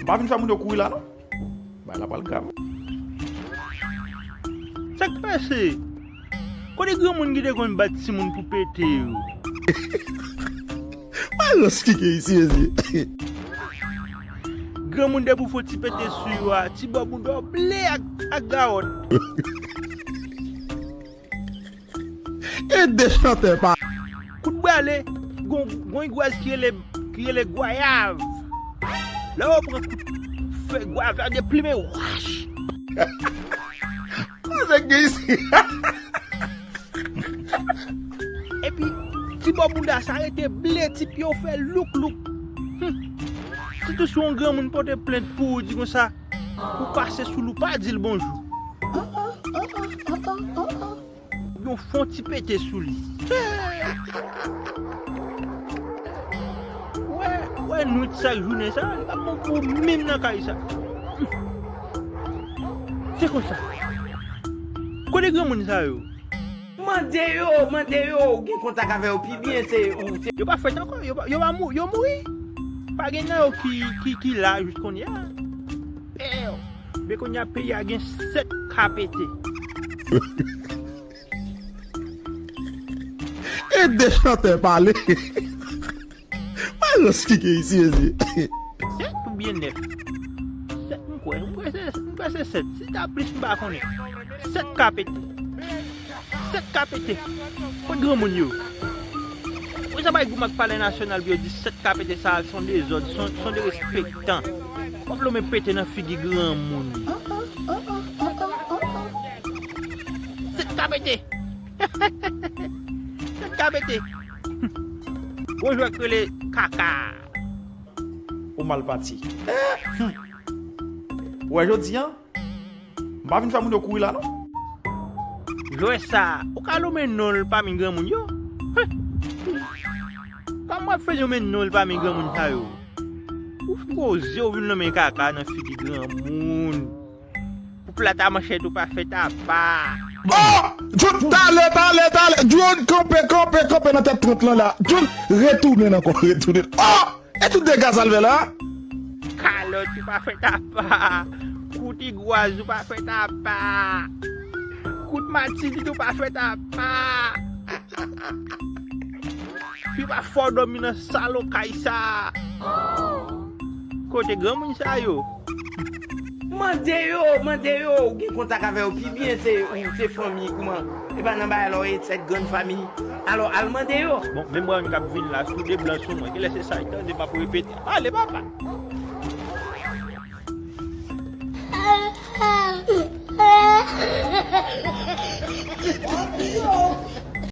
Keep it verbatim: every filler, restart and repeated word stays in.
M pa vin fè moun yo kouri la non. Bagay la pral grav. Sa k pase? Kote granmoun ki te konn bat timoun pou pete yo? Malans ki gen isi, mezye. Granmoun depi w fè ti pete sou yo a, ti bò bounda w ble ak, ak gawòt. E de chantè pa. Kout bwale, gon, gon igwaz ki rele, ki rele gwayav. Lè yo pran kout fèy gwayav la deplime, wach. Kote nèg gen isi? Epi, ti bò bounda sa rete ble, ti pye w fè louk louk. Hmm. Sitou si yon granmoun pote plent pou ou, di konsa, ou pase sou li, ou pa di l bonjou. Oubyen w fè yon ti pete sou li. Wè, wè, nwit sa jounen sa, li pa bon pou ou menm nan kay sa. Se konsa. Kote granmoun sa yo? Mande yo, mande yo, ou gen kontak avè yo pi byen, se ou, se Yo pa fèt ankò, yo pa, yo pa mou-, yo mouri. Pa gen nan yo ki, ki, ki la jis kounye a. Pèw. Men kounye a peyi a gen sèt K P T. E de chantè pale. Malans ki gen isi, mezye. Sèt oubyen nèf? Sèt, m kwè. M kwè se, m kwè se sèt. Si ta plis, m pa konnen. Sèt K P T. Sèt K P T. Kot granmoun yo? Ou sa bay goumen ak palè nasyonal pou yo di sèt K P T sa a se yon dezòd, se yon, se yon derespektan. W ap lonmen pete nan figi granmoun. Sèt K P T. Sèt K P T. Gon jwèt k rele kaka. Ou mal pati. Ou wè jodi a, m pa vin fè moun yo kouri la non. Jwèt sa, ou ka lonmen non l pami granmoun yo? Kòman w ap fè lonmen non l pami granmoun sa yo? Ou poze w vin lonmen kaka nan figi granmoun. Pou plat a manchèt ou pa fèt apa. Oh! Jun, talè, talè, talè. Jun, kanpe, kanpe, kanpe nan tèt trant lan la. Jun, retounen ankò, retounen. Oh! E tout dega sa l fè la? Kalòt ou pa fèt apa. Kout igwaz ou pa fèt apa. Kout matitit ou pa fèt apa. Pi pa fò w dòmi nan salon kay sa. Kote granmoun sa yo? Mande yo, mande yo, ou gen kontak avè yo pi byen, se ou, se fanmi, kouman? E pa nan bagay la w ye sèt grann fanmi. Alò, al mande yo. Bon, menm bwa youn k ap vin la, sou de blan sou mwen. Kilè se sa, tande m ap repete. Ale, papa.